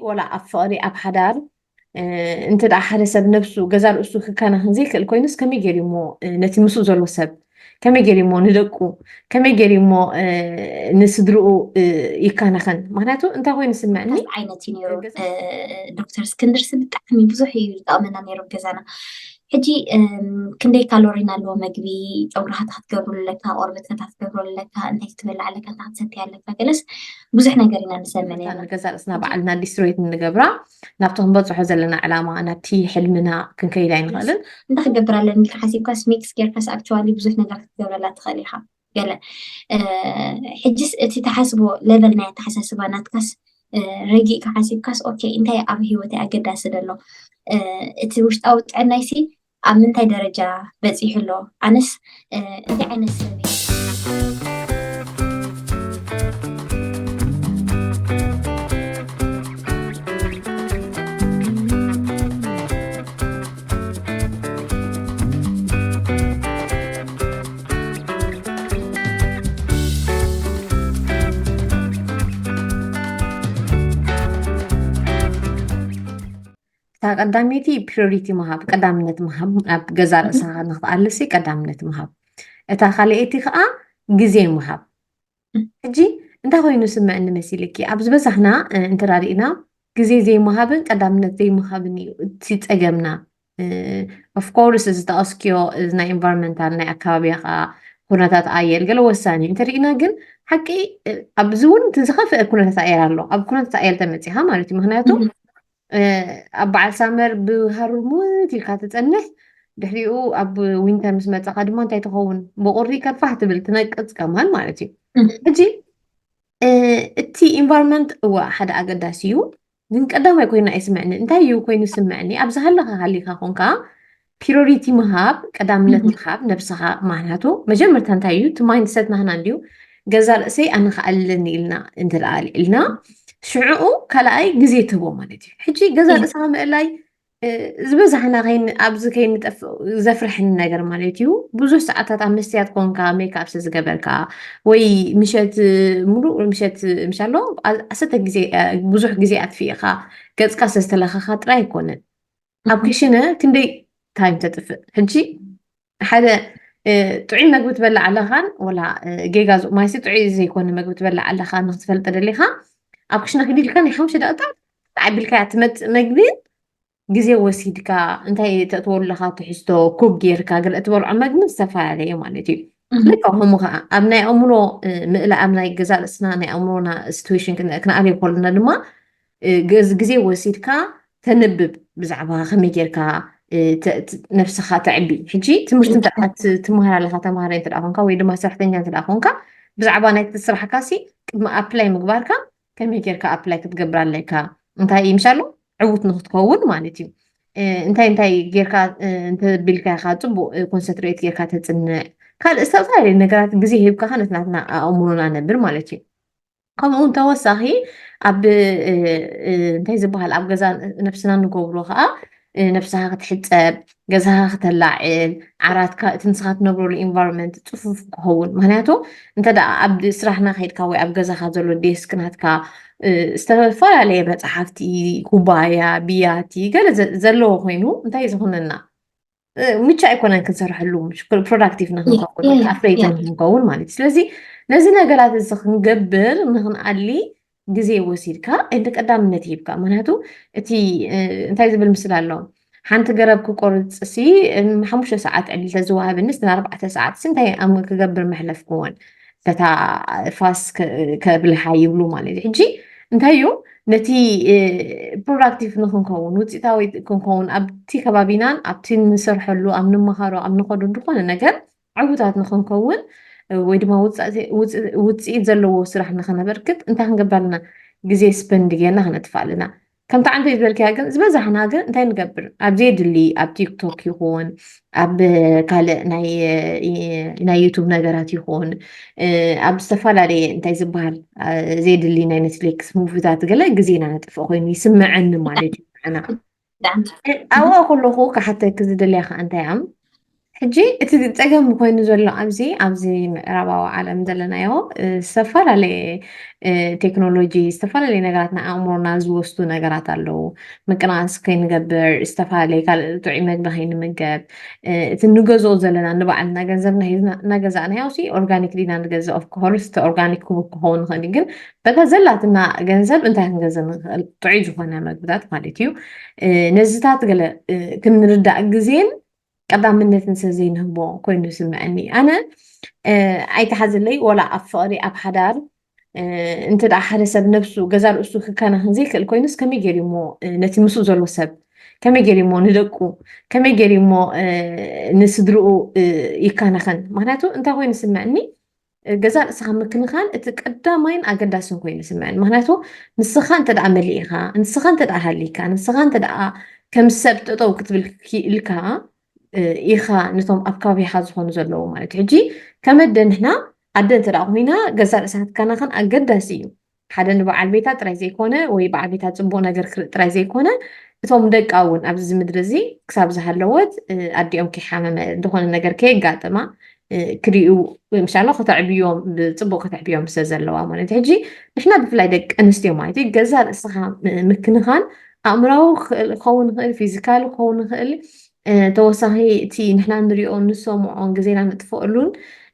ወላ ኣብ ፍቕሪ ኣብ ሓዳር እንተ ደኣ ሓደ ሰብ ነብሱ ገዛ ርእሱ ክከናኸን ዘይክእል ኮይኑስ ከመይ ገይሩ እሞ ነቲ ምስኡ ዘሎ ሰብ ከመይ ገይሩ እሞ ንደቁ ከመይ ገይሩ እሞ ንስድርኡ ይከናኸን? ምክንያቱ እንታይ ኮይኑ ስምዕኒ? ዓይነት እዩ ነይሩ። ዶክተር እስክንድርሲ ብጣዕሚ ብዙሕ እዩ ዝጠቕመና ነይሩ ገዛና። ሕጂ ክንደይ ካሎሪን ኣለዎ መግቢ፣ ጨጉርካ ክትገብረሉ ኣለካ፣ ቆርበትካ ክትገብረሉ ኣለካ፣ እንታይ ክትበልዕ ኣለካ፣ እንታይ ክትሰትያ ኣለካ፣ ገለስ ብዙሕ ነገር ኢና ንሰምዕ ነርና። ንገዛ ርእስና ባዕልና ዲስትሮይት እንገብራ ናብቲ ክንበፅሖ ዘለና ዕላማ ናብቲ ሕልምና ክንከይድ ኣይንኽእልን። እንታይ ክገብር ኣለኒ ኢልካ ሓሲብካስ ሜክስ ጌርካስ ኣክቹዋሊ ብዙሕ ነገር ክትገብረላ ትኽእል ኢኻ። ገለ ሕጅስ እቲ ተሓስቦ ሌቨል ናይ ኣተሓሳስባ ናትካስ ረጊእካ ሓሲብካስ ኦኬ እንታይ ኣብ ህይወተይ ኣገዳሲ ዘሎ እቲ ውሽጣዊ ጥዕናይሲ ኣብ ምንታይ ደረጃ በፂሑ ኣሎ ኣነስ እንታይ ዓይነት ሰብ እታ ቀዳመይቲ ፕሪዮሪቲ ምሃብ ቀዳምነት ምሃብ ኣብ ገዛ ርእስኻ ንክትኣልሲ ቀዳምነት ምሃብ እታ ካልኣይቲ ከዓ ግዜ ምሃብ ሕጂ እንታይ ኮይኑ ስምዕኒ መሲልኪ ኣብ ዝበዛሕና እንተራሪእና ግዜ ዘይምሃብን ቀዳምነት ዘይምሃብን እዩ እቲ ፀገምና ኦፍኮርስ እዚ ተቐስክዮ እዚ ናይ ኢንቫይሮንመንታል ናይ ኣካባቢኻ ኩነታት ኣየር ገለ ወሳኒ እዩ እንተሪእና ግን ሓቂ ኣብዚ እውን ዝኸፍአ ኩነታት ኣየር ኣሎ ኣብ ኩነታት ኣየር ተመፂኻ ማለት እዩ ምክንያቱ ኣብ በዓል ሳመር ብሃሩር ሙት ኢልካ ትፀንሕ ድሕሪኡ ኣብ ዊንተር ምስ መፀኻ ድማ እንታይ ትኸውን ብቁሪ ከርፋሕ ትብል ትነቅፅ ከማን ማለት እዩ ሕጂ እቲ ኢንቫይሮንመንት እዋ ሓደ ኣገዳሲ እዩ ግን ቀዳማይ ኮይኑ ኣይስምዕኒ እንታይ እዩ ኮይኑ ስምዕኒ ኣብዚ ሃለኻ ሃሊካ ኮንካ ፕሪዮሪቲ ምሃብ ቀዳምነት ምሃብ ነብስኻ ማህናቱ መጀመርታ እንታይ እዩ እቲ ማይንድሰት ናህና እንድዩ ገዛ ርእሰይ ኣነ ክኣልለኒ ኢልና እንተ ደኣ ኣልዒልና ሽዕኡ ካልኣይ ግዜ ትህቦ ማለት እዩ ሕጂ ገዛ ርእስኻ ምእላይ ዝበዛሕና ኣብዚ ከይንጠፍእ ዘፍርሕኒ ነገር ማለት እዩ ብዙሕ ሰዓታት ኣብ መስትያት ኮንካ ሜክኣፕ ዝገበርካ ወይ ምሸት ሙሉእ ምሸት ምሻሎ ኣሰተ ግዜ ብዙሕ ግዜ ኣጥፊእኻ ገፅካ ዝተለኸኻ ጥራይ ኣይኮነን ኣብ ክሽነ ክንደይ ታይም ተጥፍእ ሕጂ ሓደ ጥዑይ መግቢ ትበልዕ ኣለኻን ወላ ጌጋ ማይሲ ጥዑይ ዘይኮነ መግቢ ትበልዕ ኣለኻ ንክትፈልጠ ደሊኻ ኣብ ክሽነ ክዲልካ ናይ ሓሙሽተ ደቂቃ ዓቢልካ ትመፅእ መግቢ ግዜ ወሲድካ እንታይ ተእትወሉ ኣለኻ ትሕዝቶ ኩክ ጌርካ ገለ እትበልዖ መግቢ ዝተፈላለየ ማለት እዩ ልካ ከምኡ ከዓ ኣብ ናይ ኣእምሮ ምእላ ኣብ ናይ ገዛ ርእስና ናይ ኣእምሮና ሲትዌሽን ክንኣልዮ ከለና ድማ ግዜ ወሲድካ ተንብብ ብዛዕባ ከመይ ጌርካ ነብስኻ ተዕቢ ሕጂ ትምህርቲ ትመሃር ኣለካ ተማሃራይ እንተ ኮንካ ወይ ድማ ሰራሕተኛ እንተ ኮንካ ብዛዕባ ናይ ስራሕካ ሲ ቅድሚ ኣፕላይ ምግባርካ ከመይ ጌርካ ኣፕላይ ክትገብር ኣለካ እንታይ ምሻሎ ዕዉት ንክትከውን ማለት እዩ እንታይ እንታይ ጌርካ እንተቢልካ ኢካ ፅቡቅ ኮንሰንትሬት ጌርካ ተፅንዕ ካልእ ዝተፈላለዩ ነገራት ግዜ ሂብካ ነትናትና ኣእምሮና ነብር ማለት እዩ ከምኡ እውን ተወሳኺ ኣብ እንታይ ዝበሃል ኣብ ገዛ ነብስና ንገብሮ ከዓ ነብስኻ ክትሕፀብ ገዛኻ ክተላዕል ዓራትካ እቲ ንስኻ ትነብረሉ ኢንቫይሮንመንት ፅፉፍ ክኸውን ምክንያቱ እንተ ኣብ ስራሕና ከይድካ ወይ ኣብ ገዛኻ ዘሎ ዴስክ ናትካ ዝተፈላለየ መፅሓፍቲ ኩባያ ብያቲ ገለ ዘለዎ ኮይኑ እንታይ ዝኹነና ምቹ ኣይኮነን ክንሰርሐሉ ፕሮዳክቲቭ ንክንከውን ኣፍረይቲ ንክንከውን ማለት እዩ ስለዚ ነዚ ነገራት እዚ ክንገብር ንክንኣሊ ግዜ ወሲድካ እንደ ቀዳምነት ሂብካ ምክንያቱ እቲ እንታይ ዝብል ምስል ኣሎ ሓንቲ ገረብ ክቆርፅ ሲ ሓሙሽተ ሰዓት ዕድል ተዝወሃብኒ ስ ኣርባዕተ ሰዓት ሲ እንታይ ክገብር መሕለፍክዎን በታ ፋስ ከብልሓ ይብሉ ማለት እዩ ሕጂ እንታይ እዩ ነቲ ፕሮዳክቲቭ ንክንከውን ውፅኢታዊ ክንከውን ኣብቲ ከባቢናን ኣብቲ ንሰርሐሉ ኣብ ንመሃሮ ኣብ ንኸዱ ዝኾነ ነገር ዕዉታት ንክንከውን ወይ ድማ ውፅኢት ዘለዎ ስራሕ ንክነበርክት እንታይ ክንገብር ኣለና ግዜ ስፐንድ ጌርና ክነጥፍ ኣለና ከምቲ ዓንተ ዝበልክያ ግን ዝበዛሕና ግን እንታይ ንገብር ኣብ ዘየድሊ ኣብ ቲክቶክ ይኹን ኣብ ካልእ ናይ ዩቱብ ነገራት ይኹን ኣብ ዝተፈላለየ እንታይ ዝበሃል ዘየድሊ ናይ ኔትፍሊክስ ሙቪታት ገለ ግዜና ነጥፍእ ኮይኑ ይስምዐኒ ማለት እዩ ንዓና ኣብኣ ከለኹ ክሓተኪ ዝደልያ ከዓ እንታይ እያ ሕጂ እቲ ጸገም ኮይኑ ዘሎ ኣብዚ ኣብዚ ምዕራባዊ ዓለም ዘለናዮ እ፣ ዝተፈላለየ እ፣ ቴክኖሎጂ፣ ዝተፈላለየ ነገራት ንኣእምሮና ዝወስዱ ነገራት ኣለዉ። ምቅናስ ከይንገብር፣ ዝተፈላለየ ካልእ ጥዑይ መግቢ ከይንምገብ፣ እ፣ እቲ ንገዝኦ ዘለና ንባዕልና ገንዘብና ሂዝና እናገዛእናዮ ሲ ኦርጋኒክ ዲና ንገዝእ? ኦፍኮርስ እቲ ኦርጋኒክ ክቡር ክኸውን ይኽእል እዩ፣ ግን በታ ዘላትና ገንዘብ እንታይ ክንገዝእ ንኽእል? ጥዑይ ዝኾነ መግብታት ማለት እዩ። እ፣ ነዚታት ገለ እ፣ ክንርዳእ ግዜን ቀዳምነትን ስለ ዘይንህቦ ኮይኑ ይስምዐኒ። ኣነ እ፣ ኣይትሓዝለይ፣ ወላ ኣብ ፍቕሪ ኣብ ሓዳር እ፣ እንተ ደኣ ሓደ ሰብ ነብሱ ገዛ ርእሱ ክከናኸን ዘይክእል ኮይኑስ ከመይ ገይሩ እሞ እ፣ ነቲ ምስኡ ዘሎ ሰብ ከመይ ገይሩ እሞ ንደቁ ከመይ ገይሩ እሞ እ፣ ንስድርኡ እ፣ ይከናኸን? ምክንያቱ እንታይ ኮይኑ ይስምዐኒ፣ እ፣ ገዛ ርእስኻ ምክንኻን እቲ ቀዳማይን ኣገዳስን ኮይኑ ይስምዐኒ። ምክንያቱ ንስኻ እንተ ደኣ መሊእኻ፣ ንስኻ እንተ ደኣ ሃሊካ፣ ንስኻ እንተ ደኣ ከም ሰብ ጠጠው ክትብል ክኢልካ እ፣ ኢኻ ነቶም ኣብ ከባቢኻ ዝኾኑ ዘለዉ ማለት እዩ። ሕጂ ከም ኣደ ንሕና ኣደ እንተ ደኣ ኮይና ገዛ ርእሳ ክትከናኸን ኣገዳሲ እዩ። ሓደ ንበዓል ቤታ ጥራይ ዘይኮነ ወይ በዓል ቤታ ጽቡቕ ነገር ክርኢ ጥራይ ዘይኮነ እቶም ደቃ እውን ኣብዚ ምድሪ እዚ ክሳብ ዝሃለወት እ፣ ኣዲኦም ከይሓመመ ዝኾነ ነገር ከየጋጠማ እ፣ ክሪኡ ወይ ምሻሎ ከተዕብዮም ብጽቡቕ ከተዕብዮም ስለ ዘለዋ ማለት እዩ። ሕጂ ንሕና ብፍላይ ደቂ ኣንስትዮ ማለት እዩ ገዛ ርእስኻ ም- ምክንኻን ኣእምራዊ ክእል- ክኸውን ይኽእል፣ ፊዚካሊ ክኸውን ይኽእል፣ እ፣ ተወሳኺ እቲ ንሕና ንሪኦ ንሰምዖን ግዜና ንጥፈኣሉን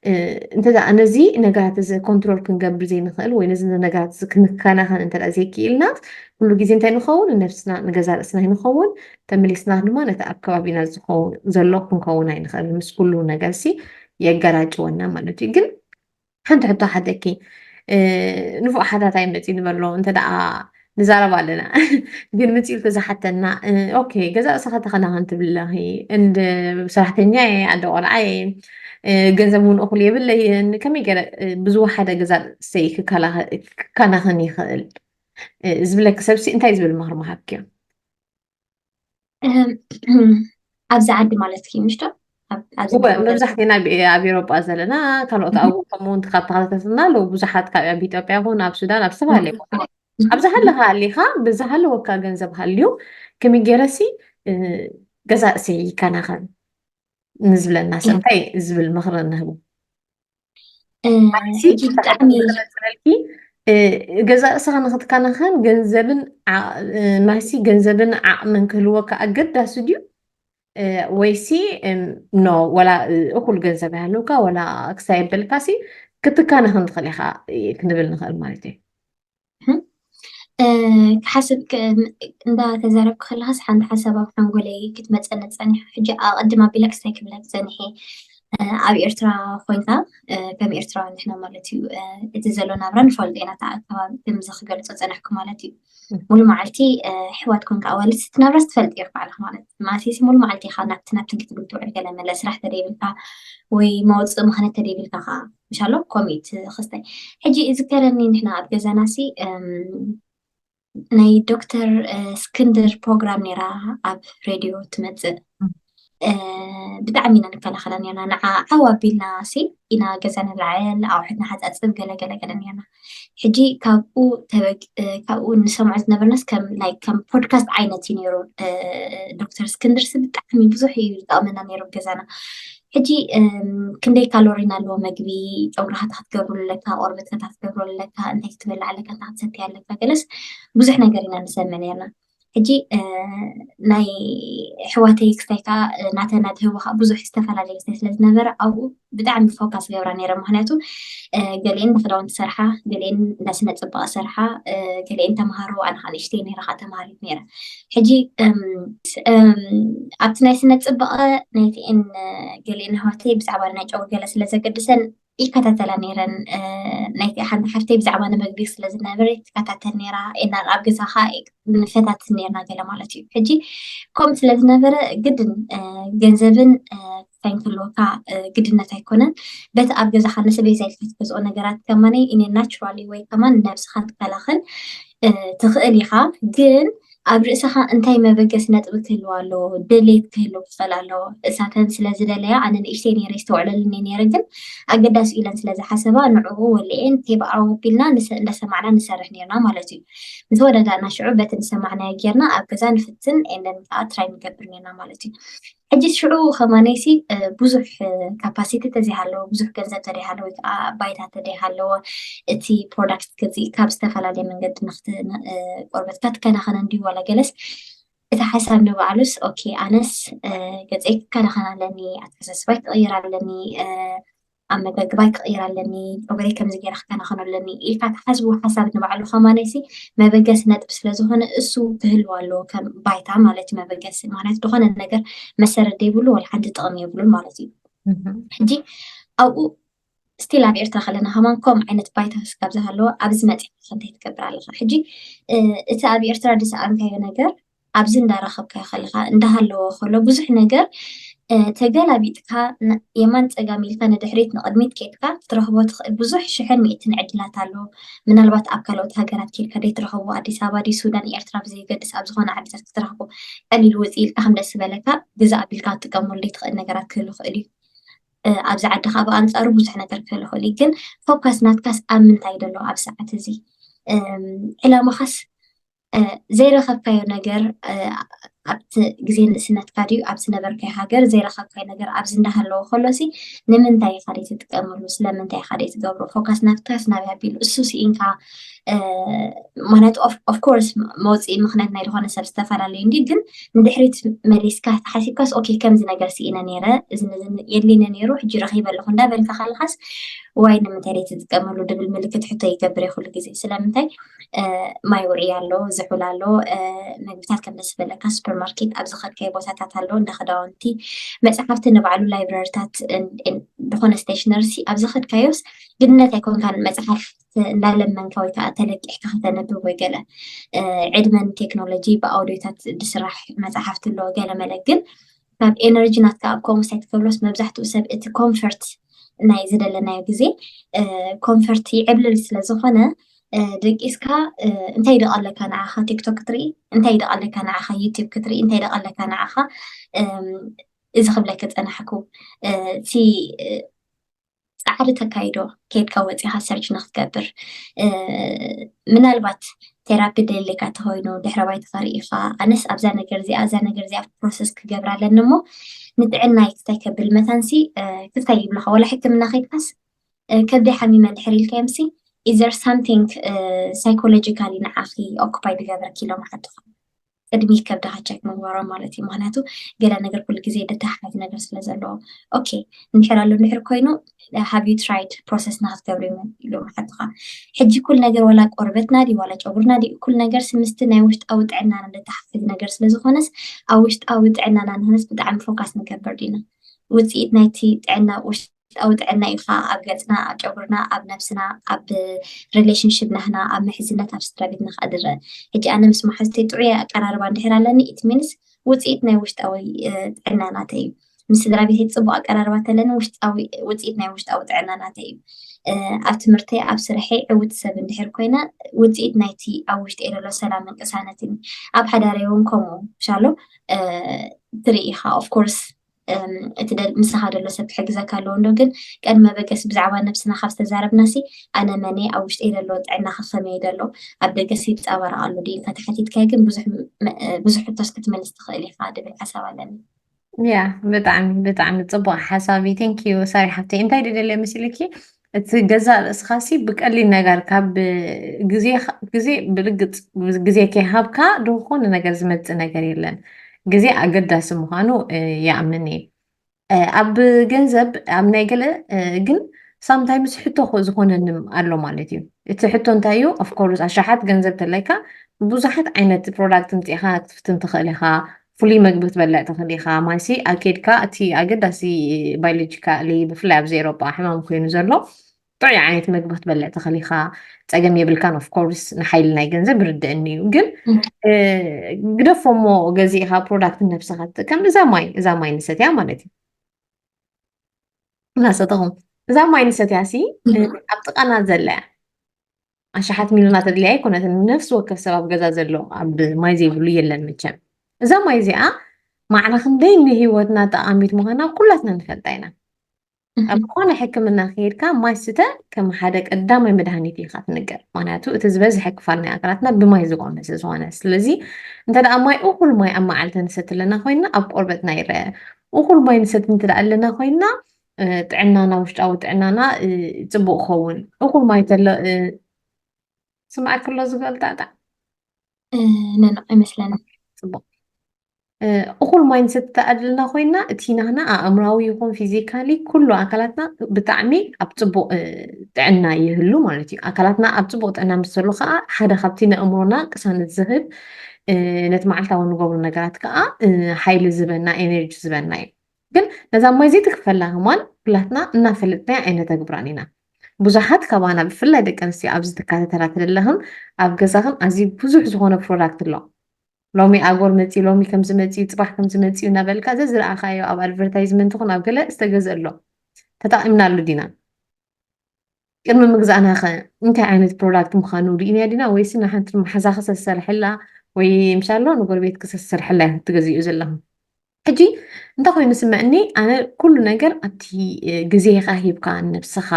እ፣ እንተ ደኣ ነዚ ነገራት እዚ ኮንትሮል ክንገብር ዘይንኽእል ወይ ነዚ ነገራት እዚ ክንከናኸን እንተ ደኣ ዘይክኢልና ኩሉ ግዜ እንታይ ንኸውን? ንነብስና ንገዛ ርእስና ኣይንኸውን፣ ተመሊስና ድማ ነቲ ኣብ ከባቢና ዝኸውን ዘሎ ክንከውን ኣይንኽእል። ምስ ኩሉ ነገር ሲ የገራጭወና ማለት እዩ። ግን ሓንቲ ሕቶ ሓተኪ እ፣ ንፉዕ ሓታታይ መፂ ንበሎ እንተ ደኣ ንዛረብ ኣለና ግን ምፂ ኢልኩ ዝሓተና እ፣ ኦኬ ገዛ ርእስኻ ተኸናኸን ትብለኺ እንድ ሰራሕተኛ እየ ኣደ ቆልዓ እየ እ፣ ገንዘብ እውን እኹል የብለይን ከመይ ገረ እ፣ ብዝወሓደ ገዛ ርእሰይ ክከላኸ- ክከናኸን ይኽእል እ፣ ዝብለኪ ሰብሲ እንታይ ዝብል ምኽሪ ምሃብክዮ ኣብዚ ዓዲ ማለት እዩ ምሽቶ ኣብዚ መብዛሕትና ኣብ ኤሮጳ ዘለና ካልኦት ኣብ ከምኡ እውን ካብ ተኸታተልና ኣለዉ ብዙሓት ካብ ኣብ ኢትዮጵያ ይኹን ኣብ ሱዳን ኣብ ዝተፈላለየ ቦታ ኣብዚ ሃለኻ ሃሊኻ ብዝሃለወካ ገንዘብ ሃልዩ ከመይ ገይረሲ ገዛ ርእሰይ ይከናኸን ንዝብለና ሰብ እንታይ ዝብል ምኽሪ ንህቡ ሕጂ ብጣዕሚ ገዛ ርእስኻ ንክትከናኸን ገንዘብን ማሲ ገንዘብን ዓቕምን ክህልወካ ኣገዳሲ ድዩ ወይሲ ኖ ወላ እኩል ገንዘብ ይሃለውካ ወላ ክሳይ የበልካሲ ክትከናኸን ትኽእል ኢኻ ክንብል ንኽእል ማለት እዩ ክሓስብ እንዳተዛረብክ ከለካስ ሓንቲ ሓሳብ ኣብ ሓንጎለይ ክትመፀኒ ፀኒሓ ሕጂ ኣቐድም ኣቢለ ክስታይ ክብለክ ፀኒሐ ኣብ ኤርትራ ኮይንካ ከም ኤርትራውያን ንሕና ማለት እዩ እቲ ዘሎ ናብራ ንፈልጦ ኢና እታ ኣከባቢ ከምዚ ክገልፆ ፀናሕኩ ማለት እዩ ሙሉ መዓልቲ ኣሕዋት ኮንካ ኣዋልድ እቲ ናብራስ ትፈልጥ ኢኻ ባዕልኻ ማለት ማለትሲ ሙሉ መዓልቲ ኢኻ ናብቲ ናብቲ ክትብል ትውዕል ገለ መለ ስራሕ ተደይብልካ ወይ መውፅእ ምኽንያት ተደይብልካ ከዓ ምሻሎ ኮሚት ክስታይ ሕጂ ዝከረኒ ንሕና ኣብ ገዛናሲ ናይ ዶክተር እስክንድር ፕሮግራም ነይራ ኣብ ሬድዮ ትመፅእ ብጣዕሚ ኢና ንከላኸላ ነርና ንዓ ዓው ኣቢልና ሲ ኢና ገዛ ንልዓል ኣቑሑት ንሓፃፅብ ገለገለ ገለ ነርና ሕጂ ካብኡ ተበግ ካብኡ ንሰምዖ ዝነበርናስ ከም ናይ ከም ፖድካስት ዓይነት እዩ ነይሩ ዶክተር እስክንድርስ ብጣዕሚ ብዙሕ እዩ ዝጠቕመና ነይሩ ገዛና ሕጂ ክንደይ ካሎሪን ኣለዎ መግቢ ጨጉርኻ ክትገብሩ ኣለካ ቆርበትካ ክትገብሩ ኣለካ እንታይ ክትበልዕ ኣለካ እንታይ ክትሰትይ ኣለካ ገለስ ብዙሕ ነገር ኢና ንሰምዕ ነርና ሕጂ ናይ ኣሕዋተይ ክስታይ ከዓ ናተና ድህቦ ከዓ ብዙሕ ዝተፈላለየ ክስታይ ስለ ዝነበረ ኣብኡ ብጣዕሚ ፎካስ ገብራ ነይረ ምክንያቱ ገሊአን ብክዳውንቲ ሰርሓ ገሊአን እንዳ ስነ ፅባቐ ሰርሓ ገሊአን ተምሃሮ ኣነ ከዓ ንእሽተይ ነይረ ከዓ ተምሃሪት ነይረ ሕጂ ኣብቲ ናይ ስነ ፅባቐ ናይቲኤን ገሊአን ኣሕዋተይ ብዛዕባ ናይ ጨጉሪ ገለ ስለ ዘገድሰን ይከታተላ ነይረን ናይቲ ሓንቲ ሓፍተይ ብዛዕባ ንመግቢ ስለ ዝነበረ ትከታተል ነይራ እና ኣብ ገዛ ከዓ ንፈታትን ነርና ገለ ማለት እዩ ሕጂ ከምኡ ስለ ዝነበረ ግድን ገንዘብን ክሳይ ክህልወካ ግድነት ኣይኮነን በቲ ኣብ ገዛኻ ንስበይ ዘይልካ ትገዝኦ ነገራት ከማነይ ኢነ ናቹራሊ ወይ ከማን ነብስኻ ትከላኸል ትኽእል ኢኻ ግን ኣብ ርእስኻ እንታይ መበገሲ ነጥቢ ክህልዋ ኣለዎ ድሌት ክህልው ክኽእል ኣለዎ እሳተን ስለ ዝደለያ ኣነ ንእሽተይ ነይረ ይስተውዕለልኒ ነይረ ግን ኣገዳሲ ኢለን ስለ ዝሓሰባ ንዕኡ ወሊኤን ቴባኣው ኣቢልና እንዳሰማዕና ንሰርሕ ነርና ማለት እዩ ምስ ወዳዳእና ሽዑ በቲ ንሰማዕናዮ ጌርና ኣብ ገዛ ንፍትን ኤንደን ከዓ ትራይ ንገብር ነርና ማለት እዩ ሕጂ ሽዑ ከማነይሲ ብዙሕ ካፓሲቲ ተዘይሃለዎ፣ ብዙሕ ገንዘብ ተደይሃለዎ፣ ወይ ከዓ ባይታ ተደይሃለዎ፣ እቲ ፕሮዳክት ክዚ ካብ ዝተፈላለየ መንገዲ ንክት ቆርበትካ ትከናኸነ እንዲ ዋላ ገለስ እቲ ሓሳብ ንባዕሉስ ኦኬ፣ ኣነስ ገፀይ ክከናኸን ኣለኒ፣ ኣተሓሳስባይ ክቕይር ኣለኒ፣ ኣመጋግባይ ክቕይር ኣለኒ፣ ጨጉረይ ከምዚ ገይረ ክከናኸኖ ኣለኒ ኢልካ ትሓስቡ ሓሳብ ንባዕሉ ከማነይሲ መበገሲ ነጥቢ ስለ ዝኾነ እሱ ክህልዎ ኣለዎ ከም ባይታ ማለት እዩ። መበገሲ ማለት ዝኾነ ነገር መሰረት ዘይብሉ ወላ ሓንቲ ጥቕሚ የብሉን ማለት እዩ። ሕጂ ኣብኡ ስቲል ኣብ ኤርትራ ከለና ከማን ከምኡ ዓይነት ባይታ ስጋብ ዝሃለዎ ኣብዚ መፂኻ እንታይ ትገብር ኣለኻ? ሕጂ እቲ ኣብ ኤርትራ ዝሰኣንካዮ ነገር ኣብዚ እንዳረኸብካዮ ከለኻ እንዳሃለዎ ከሎ ብዙሕ ነገር ተገላቢጥካ የማን ፀጋም ኢልካ ንድሕሪት ንቕድሚት ኬድካ ክትረኽቦ ትኽእል ብዙሕ ሽሕን ሚእትን ዕድላት ኣሎ። ምናልባት ኣብ ካልኦት ሃገራት ኬድካ ዘይትረኽቦ ኣዲስ ኣበባ ድዩ ሱዳን ኤርትራ ብዘይገድስ ኣብ ዝኾነ ዓድታት ክትረኽቦ ቀሊል ውፅእ ኢልካ ከም ደስ ዝበለካ ግዛ ኣቢልካ ክትጥቀመሉ ዘይትኽእል ነገራት ክህሉ ይኽእል እዩ። ኣብዚ ዓዲ ከዓ ብኣንፃሩ ብዙሕ ነገር ክህሉ ይኽእል እዩ። ግን ፎካስ ናትካስ ኣብ ምንታይ ደሎ ኣብ ሰዓት እዚ ዕላማኻስ ዘይረኸብካዮ ነገር ኣብቲ ግዜ ንእስነትካ ድዩ ኣብ ዝነበርካዮ ሃገር ዘይረኸብካዮ ነገር ኣብዚ እንዳሃለዎ ከሎሲ ንምንታይ ኢኻ ደይ ትጥቀመሉ ስለምንታይ ኢኻ ደይ ትገብሮ ፎካስ ናትካስ ናበይ ኣቢሉ እሱ ስኢንካ ማለት ኦፍኮርስ መውፅኢ ምክንያት ናይ ዝኾነ ሰብ ዝተፈላለዩ እንዲ ግን ንድሕሪት መሊስካ ተሓሲብካስ ኦኬ ከምዚ ነገር ስኢነ ነይረ እዚ የድሊነ ነይሩ ሕጂ ረኺበ ኣለኹ እንዳበልካ ከለኻስ ዋይ ንምንታይ ደይ ትጥቀመሉ ድብል ምልክት ሕቶ ይገብር እየ ኩሉ ግዜ ስለምንታይ ማይ ውዕይ ኣሎ ዝሑል ኣሎ ምግብታት ከም ደስ ዝበለካ ሱፐርማርኬት ኣብ ዝኸድካዮ ቦታታት ኣሎ እንዳ ክዳውንቲ መፅሓፍቲ ንባዕሉ ላይብረሪታት ዝኾነ ስቴሽነሪ ኣብ ዝኸድካዮስ ግድነት ኣይኮንካን መፅሓፍ እንዳለመንካ ወይ ከዓ ተለቂሕካ ከተነብብ ወይ ገለ ዕድመን ቴክኖሎጂ ብኣውዲዮታት ዝስራሕ መፅሓፍቲ ኣለዎ ገለ መለ ግን ካብ ኤነርጂ ናትካ ኣብ ከምኡ ሳይት ከብሎስ መብዛሕትኡ ሰብ እቲ ኮንፈርት ናይ ዝደለናዮ ግዜ ኮንፈርት ይዕብልል ስለ ዝኾነ ደቂስካ እንታይ ደቐለካ ንዓኻ ቲክቶክ ክትርኢ እንታይ ደቐለካ ንዓኻ ዩቲብ ክትርኢ እንታይ ደቐለካ ንዓኻ እዚ ክብለካ ፀናሕኩ እቲ ፃዕሪ ተካይዶ ኬድካ ወፂኻ ሰርች ንክትገብር ምናልባት ቴራፒ ደልካ ተኮይኑ ድሕረ ባይትኻ ርኢኻ ኣነስ ኣብዛ ነገር እዚኣ እዛ ነገር እዚኣ ፕሮሰስ ክገብር ኣለኒ እሞ ንጥዕናይ ክታይ ከብል መታንሲ ክታይ ይብልኻ ወላ ሕክምና ከይድካስ ከብደይ ሓሚመ ድሕር ኢልካዮም ሲ is there something psychologically ንዓኺ ኦኩፓይ ዝገበረኪ ኢሎም ሓቱኻ ቅድሚ ከብድኻ ቸክ ምግባሮም ማለት እዩ ምክንያቱ ገለ ነገር ኩሉ ግዜ ደተሓሓዝ ነገር ስለ ዘለዎ ኦኬ እንድሕር ኣሎ እንድሕር ኮይኑ have you tried process ንክትገብሪ ኢሎም ሓቱኻ ሕጂ ኩል ነገር ዋላ ቆርበትና ድዩ ዋላ ጨጉርና ድዩ ኩል ነገር ስምስቲ ናይ ውሽጣዊ ጥዕናና ደተሓሓዝ ነገር ስለ ዝኾነስ ኣብ ውሽጣዊ ጥዕናና ንክነስ ብጣዕሚ ፎካስ ንገብር ዲና ውፅኢት ናይቲ ጥዕና ውሽጣዊ ጥዕና እዩ ከዓ ኣብ ገፅና ኣብ ጨጉርና ኣብ ነብስና ኣብ ሪሌሽንሽፕ ናህና ኣብ ምሕዝነት ኣብ ስድራ ቤትና ከዓ ድረአ ሕጂ ኣነ ምስ መሓዝተይ ጥዑይ ኣቀራርባ እንድሕር ኣለኒ it means ውፅኢት ናይ ውሽጣዊ ጥዕና ናተይ እዩ ምስ ስድራ ቤተይ ፅቡቅ ኣቀራርባ ተለኒ ውሽጣዊ ውፅኢት ናይ ውሽጣዊ ጥዕና ናተይ እዩ ኣብ ትምህርተይ ኣብ ስርሐይ ዕውት ሰብ እንድሕር ኮይነ ውፅኢት ናይቲ ኣብ ውሽጠይ ዘሎ ሰላምን ቅሳነትን ኣብ ሓዳረይ እውን ከምኡ ሻሎ ትርኢ ኢኻ ኦፍኮርስ እቲ ምሳኻ ዘሎ ሰብ ክሕግዘካ ኣለዎ እንዶ ግን ቀድሚ መበገሲ ብዛዕባ ነብስና ካብ ዝተዛረብናሲ ኣነ መነ ኣብ ውሽጠይ ዘሎ ጥዕና ከከመይ ዘሎ ኣብ ደገሲ ይፃባረቕ ኣሎ ድዩ ተተሓቲትካዮ ግን ብዙሕ ሕቶስ ክትመልስ ትኽእል ኢኻ ድብል ሓሳብ ኣለኒ ያ ብጣዕሚ ብጣዕሚ ፅቡቅ ሓሳብ እዩ thank you ሳሪ ሓፍተይ እንታይ ደደልየ መሲልኪ እቲ ገዛ ርእስኻሲ ብቀሊል ነገር ካብ ግዜ ብርግፅ ግዜ ከይሃብካ ዝኾነ ነገር ዝመፅእ ነገር የለን ግዜ ኣገዳሲ ምዃኑ ይኣምን እየ ኣብ ገንዘብ ኣብ ናይ ገለ ግን ሳምታይምስ ሕቶ ዝኾነንም ኣሎ ማለት እዩ እቲ ሕቶ እንታይ እዩ ኦፍኮርስ ኣሻሓት ገንዘብ ተለይካ ብዙሓት ዓይነት ፕሮዳክት ምፅኢኻ ክትፍትን ትኽእል ኢኻ ፍሉይ መግቢ ክትበልዕ ትኽእል ኢኻ ማይሲ ኣኬድካ እቲ ኣገዳሲ ባዮሎጂካሊ ብፍላይ ኣብዚ ኤሮጳ ሕማም ኮይኑ ዘሎ ጥዑይ ዓይነት መግቢ ክትበልዕ ትኽእል ኢኻ ፀገም የብልካን ኦፍኮርስ ንሓይሊ ናይ ገንዘብ ይርድእኒ እዩ ግን ግደፎ እሞ ገዚእኻ ፕሮዳክት ነብስኻ ትጥቀም እዛ ማይ እዛ ማይ ንሰትያ ማለት እዩ እናሰተኹም እዛ ማይ ንሰትያ ሲ ኣብ ጥቃና ዘለ ኣሽሓት ሚሊዮናት ኣድልያ ኣይኮነትን ነፍሲ ወከፍ ሰብ ኣብ ገዛ ዘሎ ኣብ ማይ ዘይብሉ የለን መቸም እዛ ማይ እዚኣ ማዕረ ክንደይ ንህይወትና ጠቃሚት ምዃና ኩላትና ንፈልጣ ኢና ኣብ ዝኾነ ሕክምና ከይድካ ማይ ስተ ከም ሓደ ቀዳማይ መድሃኒት ኢኻ ትንገር ምክንያቱ እቲ ዝበዝሐ ክፋል ናይ ኣካላትና ብማይ ዝቆመ ስለ ዝኾነ ስለዚ እንተ ደኣ ማይ እኹል ማይ ኣብ መዓልቲ ንሰቲ ኣለና ኮይንና ኣብ ቆርበትና ይረአ እኹል ማይ ንሰቲ እንተ ደኣ ኣለና ኮይንና፣ እ፣ ጥዕናና፣ ውሽጣዊ ጥዕናና፣ እ፣ ጽቡቕ ክኸውን። እኹል ማይ ተሎ፣ እ፣ ስማዕኪ ኣሎ ዝብል ጣዕጣዕ? እ፣ ነኖ ኣይመስለንን። ጽቡቕ። እ፣ እኹል ማይ ንሰቲ እንተ ደኣ ኣለና ኮይንና፣ እቲ ናህና ኣእምራዊ ይኹን ፊዚካሊ ኩሉ ኣካላትና ብጣዕሚ ኣብ ጽቡቕ፣ እ፣ ጥዕና ይህሉ ማለት እዩ። ኣካላትና ኣብ ጽቡቕ ጥዕና ምስ ዘሎ ከኣ ሓደ ካብቲ ነእምሮና ቅሳነት ዝህብ፣ እ፣ ነቲ መዓልታዊ ንገብሮ ነገራት ከኣ፣ እ፣ ሓይሊ ዝህበና፣ ኤነርጂ ዝህበና እዩ። ግን ነዛ ማይ ዘይትክፈላ ከማን ኩላትና እናፈለጥናያ ኣይነተግብራን ኢና። ብዙሓት ካባና ብፍላይ ደቂ ኣንስትዮ ኣብዚ ትከታተላ ተለኽን ኣብ ገዛኽን ኣዝዩ ብዙሕ ዝኾነ ፕሮዳክት ኣሎ። ሎሚ ኣጎር መጺኡ፣ ሎሚ ከምዚ መጺኡ፣ ጽባሕ ከምዚ መጺኡ እናበልካ ዘዝረኣኻዮ ኣብ ኣድቨርታይዝመንት ይኹን ኣብ ገለ ዝተገዝአ ኣሎ። ተጠቒምናሉ ዲና? ቅድሚ ምግዛእናኸ እንታይ ዓይነት ፕሮዳክት ምዃኑ ርኢናዮ ዲና? ወይስ ንሓንቲ መሓዛኺ ሰሰርሕላ ወይ ምሻሎ ንጎረቤትኪ ሰሰርሕላ ኢኹም ትገዝኡ ዘለኹም? ሕጂ እንታይ ኮይኑ ስምዕኒ፣ ኣነ ኩሉ ነገር ኣብቲ፣ እ፣ ግዜኻ ሂብካ ንነብስኻ፣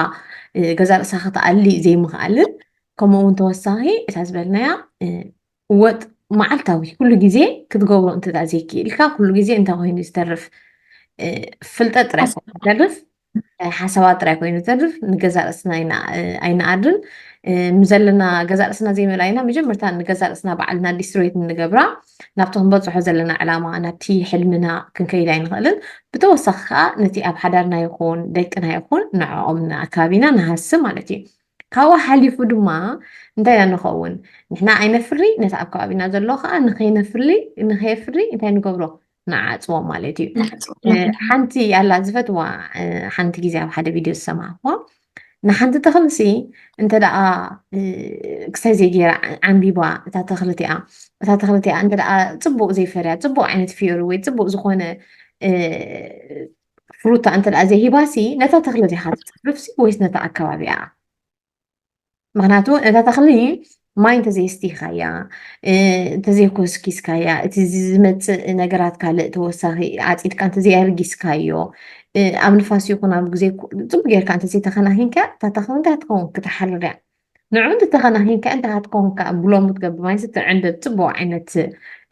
እ፣ ገዛ ርእሳ ክትኣሊ ዘይምኽኣልን፣ ከምኡ እውን ተወሳኺ እታ ዝበልናያ፣ እ፣ ወጥ መዓልታዊ ኩሉ ግዜ ክትገብሮ እንተ ደኣ ዘይክኢልካ፣ ኩሉ ግዜ እንታይ ኮይኑ ዝተርፍ፣ እ፣ ፍልጠት ጥራይ ኮይኑ ዝተርፍ፣ እ፣ ሓሳባት ጥራይ ኮይኑ ዝተርፍ፣ ንገዛ ርእስና ኣይና-፣ እ፣ ኣይንኣድን። እ፣ ንዘለና ገዛ ርእስና ዘይመላኢና መጀመርታ ንገዛ ርእስና ባዕልና ዲስትሮይት እንገብራ፣ ናብቲ ክንበጽሖ ዘለና ዕላማ፣ ናብቲ ሕልምና ክንከይድ ኣይንኽእልን። ብተወሳኺ ከኣ ነቲ ኣብ ሓዳርና ይኹን ደቅና ይኹን ንዕኦም ንኣከባቢና ንሃሲ ማለት እዩ። ካብኡ ሓሊፉ ድማ እንታይ ኢና ንኸውን? ንሕና ኣይነፍሪ፣ ነቲ ኣብ ከባቢና ዘሎ ከኣ ንኸይነፍሪ፣ ንኸየፍሪ እንታይ ንገብሮ? ንዓጽዎ ማለት እዩ። ንዓጽዎ። እ፣ ሓንቲ ኣላ ዝፈትዋ፣ እ፣ ሓንቲ ግዜ ኣብ ሓደ ቪድዮ ዝሰማዕኩዋ፣ ንሓንቲ ተኽልሲ እንተ ደኣ፣ እ፣ ክሳይ ዘይገይራ ዓ-፣ ዓንቢባ እታ ተኽሊ እቲኣ፣ እታ ተኽሊ እቲኣ እንተ ደኣ ጽቡቕ ዘይፈርያ፣ ጽቡቕ ዓይነት ፍዮሪ ወይ ጽቡቕ ዝኾነ፣ እ፣ ፍሩታ እንተ ደኣ ዘይሂባሲ፣ ነታ ተኽሊ ዲኻ ትጸርፍሲ ወይስ ነታ ኣከባቢኣ? ምኽንያቱ ነታ ተኽሊ ማይ እንተዘየስቲኻያ፣ እ፣ እንተዘይኮስኪስካያ፣ እቲ ዝ-፣ ዝመጽእ ነገራት ካልእ ተወሳኺ ዓጺድካ እንተዘይኣርጊስካዮ፣ እ፣ ኣብ ንፋስ ይኹን ኣብ ግዜ ኩ-፣ ጽቡቕ ጌርካ እንተዘይተኸናኺንካ፣ እታ ተኽሊ እንታይ ትኸውን? ክትሓርር እያ። ንዑ እንተተኸናኺንካ፣ እንታይ ትኸውን? ከኣ ብሎሙ ትገብር ማለት ትዕንብብ፣ ጽቡቕ ዓይነት፣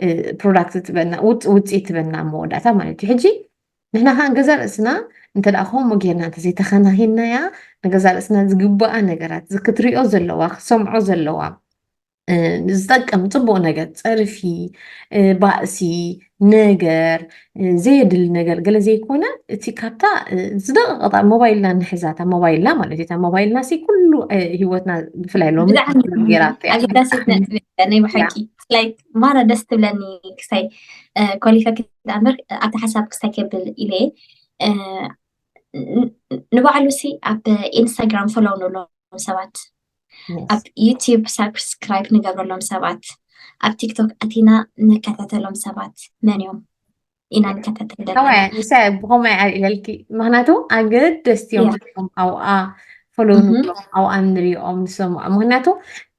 እ፣ ፕሮዳክት ትበና፣ ውጽ-፣ ውጽኢት ትበና መወዳእታ ማለት እዩ። ሕጂ ንሕና ከኣ ገዛ ርእስና እንተ ደኣ ከምኡ ጌርና እንተዘይተኸናኺንናያ፣ ንገዛ ርእስና ዝግብኣ ነገራት፣ ዝ-፣ ክትሪኦ ዘለዋ፣ ክትሰምዖ ዘለዋ፣ እ፣ ዝጠቅም ጽቡቕ ነገር፣ ጸርፊ፣ እ፣ ባእሲ፣ ነገር፣ እ፣ ዘየድሊ ነገር ገለ ዘይኮነ፣ እቲ ካብታ፣ እ፣ ዝደቐቐታ ሞባይልና ንሕዛ፣ እታ ሞባይልና ማለት እዩ። እታ ሞባይልና ሲ ኩሉ፣ እ፣ ህይወትና ብፍላይ ሎሚ ብጣዕሚ ጌራ እያ። ኣገዳሲት ነጥቢ እያ፣ ናይ ብሓቂ። ያ። ላይክ፣ ማራ ደስ ትብለኒ ክሳይ፣ እ፣ ኮሊፈ ክዳምር፣ ኣብቲ ሓሳብ ክሳይ ከብል ኢለ፣ እ፣ ን-፣ ንባዕሉ ሲ ኣብ ኢንስታግራም ፎሎው ንብሎም ሰባት፣ የስ። ኣብ ዩቲዩብ ሳብስክራይብ ንገብረሎም ሰባት፣ ኣብ ቲክቶክ ኣቲና ንከታተሎም ሰባት መን እዮም? ኢና ንከታተል ዘለና። ከማይ፣ ንሳ ብኸማይ ኣልኢለልኪ። ምኽንያቱ ኣገደስቲ እዮም ያ። ንብሎም ኣብኣ ፎሎው እህ። ንብሎም፣ ኣብኣ ንሪኦም፣ ንሰምዖም። ምኽንያቱ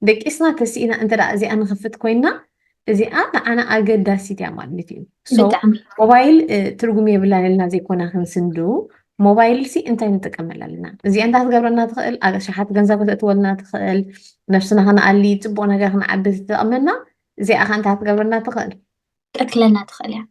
ደቂስና ተስኢና እንተ ደኣ እዚኣ ንኽፍት ኮይና፣ እዚኣ ንዓና ኣገዳሲት እያ ማለት እዩ። ሶ፣ ብጣዕሚ። ሞባይል፣ እ፣ ትርጉም የብላን ኢልና ዘይኮና ክንስንዱ፣ ሞባይል ሲ እንታይ ንጥቀመላ ኣለና? እዚኣ እንታይ ክትገብረና ትኽእል? ኣገ-፣ ሸሓት ገንዘብ ከተእትወልና ትኽእል፣ ነብስና ክንኣሊ፣ ጽቡቕ ነገር ክንዓቢ ትጠቕመና፣ እዚኣ ኸ እንታይ ክትገብረና ትኽእል? ቀትለና ትኽእል እያ።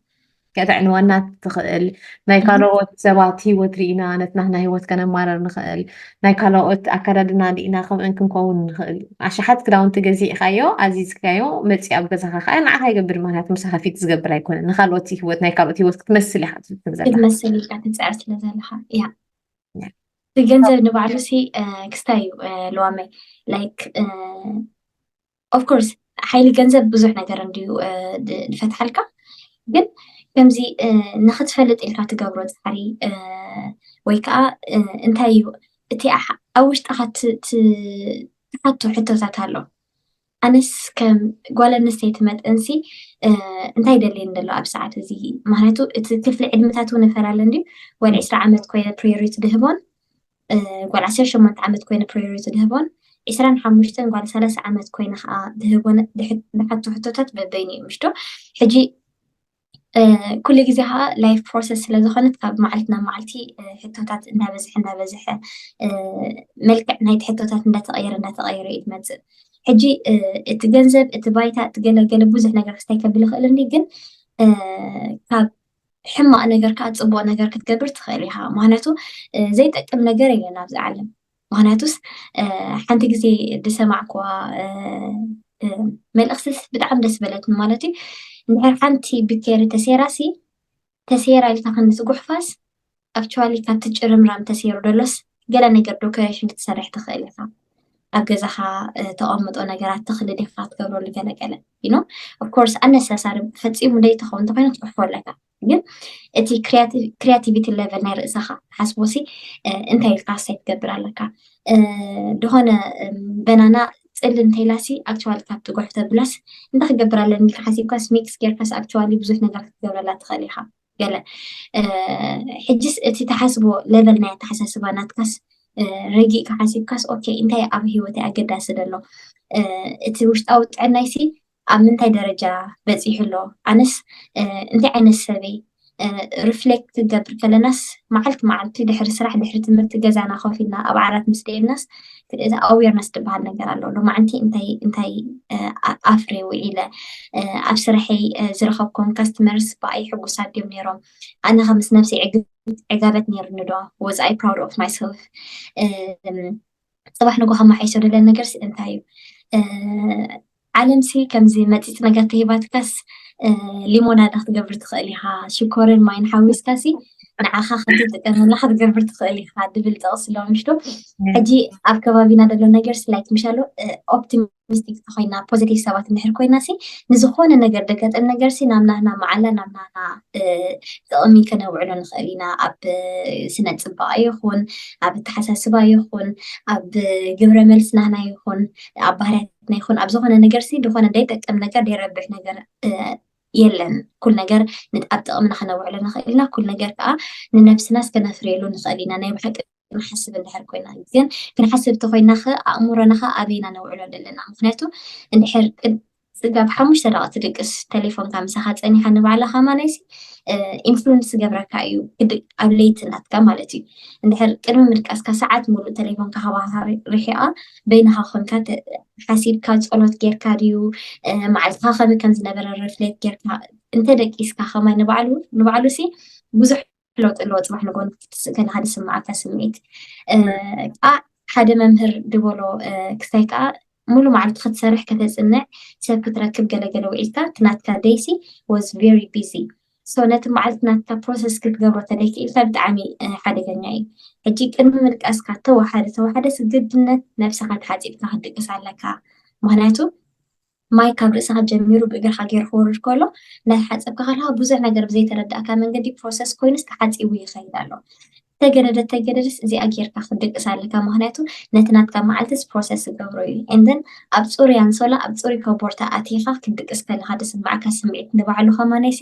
ከተዕንወና ትኽእል፣ ናይ እህ። ካልኦት ሰባት ህይወት ርኢና ነቲ ናህና ህይወት ከነማረር ንኽእል፣ ናይ ካልኦት ኣከዳድና ርኢና ከምእን ክንከውን ንኽእል። ኣሽሓት ክዳውንቲ ገዚእካዮ፣ ኣዚዝካዮ፣ መጺኡ ኣብ ገዛኻ ከኣ ንዓኻ ይገብር፣ ምኽንያቱ ምሳኻ ፊት ዝገብር ኣይኮነን። ንኻልኦት ህይወት፣ ናይ ካልኦት ህይወት ክትመስል ኢኻ ትፍትን ዘለኻ። ክትመስል ኢልካ ትጽዕር ስለ ዘለኻ፣ እያ። ያ። እቲ ገንዘብ ንባዕሉ ሲ፣ እ፣ ክስታይ እዩ፣ እ፣ ልዋመይ። ላይክ፣ እ፣ ኦፍ ኮርስ፣ ሓይሊ ገንዘብ ብዙሕ ነገር እንድዩ፣ እ፣ ድ-፣ ድፈትሓልካ። ግን ከምዚ፣ እ፣ ንኽትፈልጥ ኢልካ ትገብሮ ጻዕሪ፣ እ፣ ወይ ከኣ፣ እ፣ እንታይ እዩ እቲ ኣሕ-፣ ኣብ ውሽጥኻ ት-፣ ት-፣ ትሓቶ ሕቶታት ኣሎ። ኣነስ ከም ጓል ኣንስተይቲ መጠንሲ፣ እ፣ እንታይ ደልየኒ ዘሎ ኣብ ሰዓት እዚ? ምኽንያቱ እቲ ክፍሊ ዕድመታት እውን ይፈላለ እንድዩ። ጓል ም። ዕስራ ዓመት ኮይነ ፕሪዮሪቲ ድህቦን፣ እ፣ ጓል ዓሰርተ ሸሞንተ ዓመት ኮይነ ፕሪዮሪቲ ድህቦን፣ ዕስራን ሓሙሽተን ጓል ሰላሳ ዓመት ኮይነ ከኣ ድህቦን ድሕ-፣ ድሓቶ ሕቶታት በበይኑ እዩ፣ ምሽ ዶ? ሕጂ፣ እ፣ ኩሉ ግዜ ከኣ ላይፍ ፕሮሰስ ስለ ዝኾነት ካብ መዓልቲ ናብ መዓልቲ፣ እ፣ ሕቶታት እንዳበዝሐ፣ እንዳበዝሐ፣ እ፣ መልክዕ ናይቲ ሕቶታት እንዳተቐየረ፣ እንዳተቐየረ እዩ ዝመጽእ። ሕጂ፣ እ፣ እቲ ገንዘብ፣ እቲ ባይታ፣ እቲ ገለ ገለ ብዙሕ ነገር ክስታይ ከብል ይኽእል እንዲ፣ ግን፣ እ፣ ካብ ሕማቕ ነገር ከዓ ፅቡቕ ነገር ክትገብር ትኽእል ኢኻ። ምክንያቱ ዘይጠቅም ነገር የለን ኣብዚ ዓለም። ምክንያቱስ ሓንቲ ግዜ ዝሰማዕኩዋ መልእክትስ ብጣዕሚ ደስ በለትኒ። ማለት እዩ፣ እንድሕር ሓንቲ ብኬሪ ተሴራሲ፣ ተሴራ ኢልካ ክንዲ ዝጉሕፋስ፣ ኣክቹዋሊ ካብቲ ጭርምራም ተሴሩ ደሎስ ገለ ነገር ዶኮሬሽን ክትሰርሕ ትኽእል ኢኻ። ኣብ ገዛኻ ተቐምጦ ነገራት፣ ተኽሊ ዲኻ ክትገብረሉ፣ ገለገለ ኢኖ። ኦፍኮርስ ኣነሳሳሪ ፈፂሙ ደይትኸውን እንተኮይኑ ክትጉሕፎ ኣለካ። ግን እቲ ክሪያቲቪቲ ሌቨል ናይ ርእሰኻ ሓስቦሲ እንታይ ኢልካ ሳይ ትገብር ኣለካ። ዝኾነ በናና ፅል እንተይላሲ ኣክቹዋሊ ካብ ትጉሕፍ ተብላስ እንታይ ክገብር ኣለኒ ኢልካ ሓሲብካስ፣ ሚክስ ጌርካስ ኣክቹዋሊ ብዙሕ ነገር ክትገብረላ ትኽእል ኢኻ። ገለ ሕጅስ እቲ ተሓስቦ ሌቨል ናይ ኣተሓሳስባ ናትካስ ረጊእ ሓሲብካስ፣ ኦኬ እንታይ ኣብ ህይወተይ ኣገዳሲ ዘሎ፣ እቲ ውሽጣዊ ጥዕናይሲ ኣብ ምንታይ ደረጃ በፂሑ ኣሎ፣ ኣነስ እንታይ ዓይነት ሰበይ፣ ሪፍሌክት ክንገብር ከለናስ፣ መዓልቲ መዓልቲ ድሕሪ ስራሕ ድሕሪ ትምህርቲ ገዛና ኮፍ ኢልና ኣብ ዓራት ምስ ደየብናስ፣ ኣዌርነስ ዝበሃል ነገር ኣሎ። ሎማዓንቲ እንታይ እንታይ ኣፍርየ ውዒለ፣ ኣብ ስራሐይ ዝረኸብኩም ካስተመርስ ብኣይ ሕጉሳት ድዮም ነይሮም፣ ኣነ ከ ምስ ነብሰይ ዕጋበት ነይሩኒ ዶ፣ was I proud of myself? ፅባሕ ንጎ ከማሓይሶ ደለ ነገርሲ እንታይ እዩ? ዓለምሲ ከምዚ መፂፅ ነገር ተሂባትካስ ሊሞናዳ ክትገብር ትኽእል ኢኻ። ሽኮርን ማይን ሓዊስካሲ ንዓኻ ከምዚ ትጥቀመላ ክትገብር ትኽእል ኢኻ ድብል ጥቕሲ ኣሎ ምሽዶ። ሕጂ ኣብ ከባቢና ደሎ ነገርሲ ላይክ ምሻሎ ኦፕቲሚስቲክ ተኮይና፣ ፖዚቲቭ ሰባት እንድሕር ኮይናሲ ንዝኾነ ነገር ደገጠም ነገርሲ ናብ ናህና መዓላ ናብ ናህና ጥቕሚ ከነውዕሎ ንኽእል ኢና። ኣብ ስነ ፅባቐ ይኹን፣ ኣብ ኣተሓሳስባ ይኹን፣ ኣብ ግብረ መልሲ ናህና ይኹን፣ ኣብ ባህርያትና ይኹን፣ ኣብ ዝኾነ ነገርሲ ዝኾነ ደይጠቅም ነገር ደይረብሕ ነገር የለን። ኩል ነገር ኣብ ጥቕምና ከነውዕሎ ንኽእል ኢና። ኩል ነገር ከዓ ንነብስናስ ከነፍርየሉ ንኽእል ኢና። ናይ ብሓቂ ክንሓስብ እንድሕር ኮይና። ግን ክንሓስብ ተኮይና ኸ ኣእምሮና ኸ ኣበይና ነውዕሎ ዘለና? ምክንያቱ እንድሕር ፅጋብ ሓሙሽተ ደቂ ትድቅስ፣ ቴሌፎንካ ምሳኻ ፀኒሓ ንባዕላ ከማናይሲ ኢንፍሉንስ ዝገብረካ እዩ፣ ኣብ ለይቲ ናትካ ማለት እዩ። እንድሕር ቅድሚ ምድቃስካ ሰዓት ሙሉእ ቴሌፎንካ ከባኻ ርሒቓ በይንኻ ኮንካ ሓሲብካ፣ ፀሎት ጌርካ ድዩ፣ መዓልትኻ ከመይ ከም ዝነበረ ሪፍሌክት ጌርካ እንተ ደቂስካ ከማይ ንባዕሉ ንባዕሉ ሲ ብዙሕ ለውጢ ኣለዎ። ፅባሕ ንጎ ክትስእ ከለካ ዝስምዓካ ስምዒት ከዓ ሓደ መምህር ድበሎ ክስታይ ከዓ ሙሉ መዓልቲ ክትሰርሕ ከተፅንዕ ሰብ ክትረክብ ገለገለ ውዒልካ እቲ ናትካ ደይሲ was very busy። So ነቲ መዓልቲ ናትካ ፕሮሰስ ክትገብሮ ተደይክኢልካ ብጣዕሚ ሓደገኛ እዩ። ሕጂ ቅድሚ ምድቃስካ ተወሓደ ተወሓደስ ግድነት ነብስኻ ተሓፂብካ ክትድቅስ ኣለካ። ምክንያቱ ማይ ካብ ርእስኻ ጀሚሩ ብእግርኻ ገይሩ ክወርድ ከሎ እንዳተሓፀብካ ከለካ ብዙሕ ነገር ብዘይተረዳእካ መንገዲ ፕሮሰስ ኮይኑስ ተሓፂቡ ይኸይድ ኣሎ። ተገደደ ተገደደስ እዚኣ ጌርካ ክትድቅስ ኣለካ። ምክንያቱ ነቲ ናትካ መዓልትስ ፕሮሰስ ዝገብሮ እዩ። And then ኣብ ፅሩይ ኣንሶላ ኣብ ፅሩይ ኮቦርታ ኣቲኻ ክትድቅስ ከለካ ዝስምዓካ ስምዒት ንባዕሉ ከማነይሲ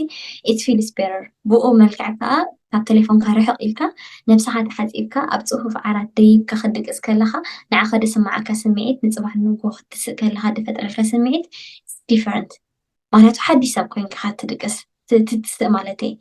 it feels better። ብኡ መልክዕ ከዓ ካብ ቴሌፎንካ ርሕቕ ኢልካ ነብስኻ ተሓፂብካ ኣብ ፅፉፍ ዓራት ደይብካ ክትድቅስ ከለካ ንዓኻ ዝስምዓካ ስምዒት ንፅባሕ ንጎ ክትስእ ከለካ ዝፈጥረልካ ስምዒት different። ምክንያቱ ሓዲሽ ሰብ ኮይንካ ትድቅስ ትስእ ማለት እየ።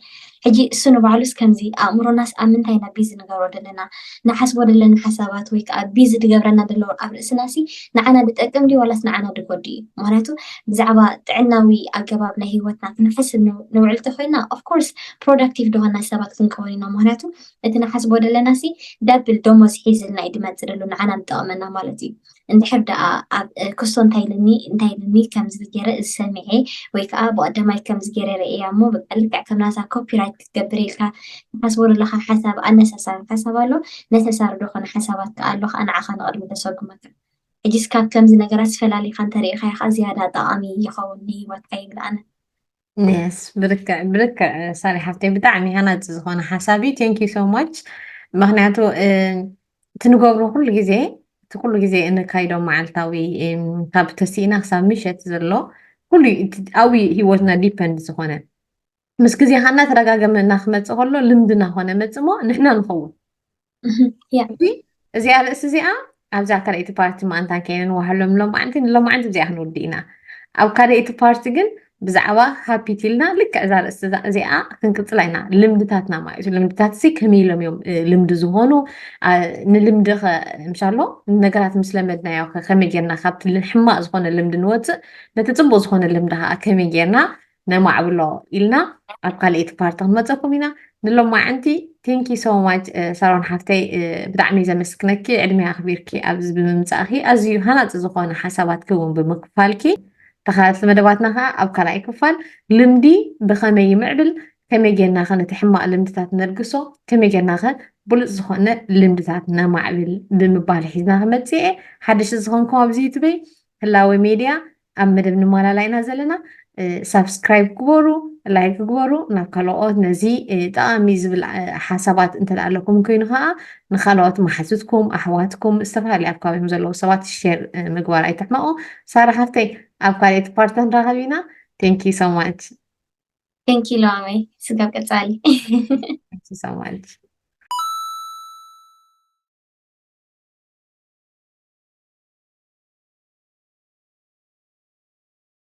ሕጂ እሱ ንባዕሉስ ከምዚ ኣእምሮናስ ኣብ ምንታይ ኢና ቢዚ ንገብሮ ዘለና? ንሓስቦ ዘለና ሓሳባት ወይ ከዓ ቢዚ ዝገብረና ዘሎ ኣብ ርእስናሲ ንዓና ዝጠቅም ድዩ ዋላስ ንዓና ዝጎዲ እዩ? ምክንያቱ ብዛዕባ ጥዕናዊ ኣገባብ ናይ ህይወትና ክንሓስብ ንውዕል ተኮይና ኦፍኮርስ ፕሮዳክቲቭ ዝኾና ሰባት ክንከውን ኢና። ምክንያቱ እቲ ንሓስቦ ዘለናሲ ዳብል ደሞዝ ሒዝልና እዩ ዝመፅእ ዘሎ ንዓና ዝጠቕመና ማለት እዩ። እንድሕር ደኣ ኣብ ክሶ እንታይ ኢልኒ እንታይ ኢልኒ ከምዚ ገይረ እዚ ሰሚዐ ወይ ከዓ ብቐደማይ ከምዚ ገይረ ርእያ እሞ በቃ ልክዕ ከም ናታ ኮፒራይት ክትገብር ኢልካ ትሓስቦ ዘለካ ሓሳብ ኣነሳሳሪ ሓሳብ ኣሎ፣ ነሰሳሪ ዝኾነ ሓሳባት ከዓ ኣሎ ከዓ ንዓኻ ንቕድሚ ተሰጉመካ። ሕጂስ ካብ ከምዚ ነገራት ፈላሊኻ እንተሪኢኻዮ ከዓ ዝያዳ ጠቓሚ ይኸውን ንህይወትካ ይብል ኣነ። ስ ብልክዕ ብልክዕ ሳሊ ሓፍተይ ብጣዕሚ ሃናፂ ዝኾነ ሓሳብ እዩ። Thank you so much። ምክንያቱ እቲ ንገብሮ ኩሉ ግዜ እቲ ኩሉ ግዜ እንካይዶ መዓልታዊ ካብ ተሲእና ክሳብ ምሸት ዘሎ ኩሉ ኣብኡ ህይወትና ዲፐንድ ዝኾነ ምስ ግዜኻ እናተደጋገመ እናክመፅእ ከሎ ልምዲ እናኾነ መፅሞ ንሕና ንኸውን። እዚኣ ርእሲ እዚኣ ኣብዛ ካልኣይቲ ፓርቲ ማእንታ ከይነ ንዋህሎም ሎማዓንቲ ንሎማዓንቲ እዚኣ ክንወዲ ኢና። ኣብ ካልኣይቲ ፓርቲ ግን ብዛዕባ ሃፒት ኢልና ልክዕ እዛ ርእሲ እዚኣ ክንቅፅላ ኢና። ልምድታትና ማለት እዩ። ልምድታት ሲ ከመይ ኢሎም እዮም ልምዲ ዝኾኑ? ንልምዲ ምሻሎ ነገራት ምስ ለመድናዮ ከመይ ጌርና ካብቲ ሕማቕ ዝኾነ ልምዲ ንወፅእ፣ ነቲ ፅቡቅ ዝኾነ ልምዲ ከዓ ከመይ ጌርና ነማዕብሎ ኢልና ኣብ ካልኣይቲ ፓርት ክንመፀኩም ኢና። ንሎማዓንቲ thank you so much ሳሮን ሓፍተይ፣ ብጣዕሚ ዘመስግነኪ፣ ዕድሜ ኣኽቢርኪ ኣብዚ ብምምፃእኪ፣ ኣዝዩ ሃናፂ ዝኾነ ሓሳባትኪ እውን ብምክፋልኪ። ተኸታተልቲ መደባትና ከዓ ኣብ ካልኣይ ክፋል ልምዲ ብኸመይ ይምዕብል፣ ከመይ ጌርና ኸ ነቲ ሕማቕ ልምድታት ነርግሶ፣ ከመይ ጌርና ኸ ብሉፅ ዝኾነ ልምድታት ነማዕብል ብምባል ሒዝና ክመፅእ እየ። ሓደሽቲ ዝኾንኩም ኣብዚ ዩቱበይ ህላወ ሜድያ ኣብ መደብ ንማላላ ኢና ዘለና። ሳብስክራይብ ግበሩ፣ ላይክ ግበሩ። ናብ ካልኦት ነዚ ጠቓሚ ዝብል ሓሳባት እንተ ኣለኩም ኮይኑ ከዓ ንካልኦት መሓዙትኩም፣ ኣሕዋትኩም፣ ዝተፈላለዩ ኣብ ከባቢኹም ዘለዉ ሰባት ሼር ምግባር ኣይትሕመቑ። ሳራ ሓፍተይ፣ ኣብ ካልኣይቲ ፓርት ንራኸብ ኢና። Thank you so much. Thank you ሎሚ ስጋብ ቀጻሊ። Thank you so much.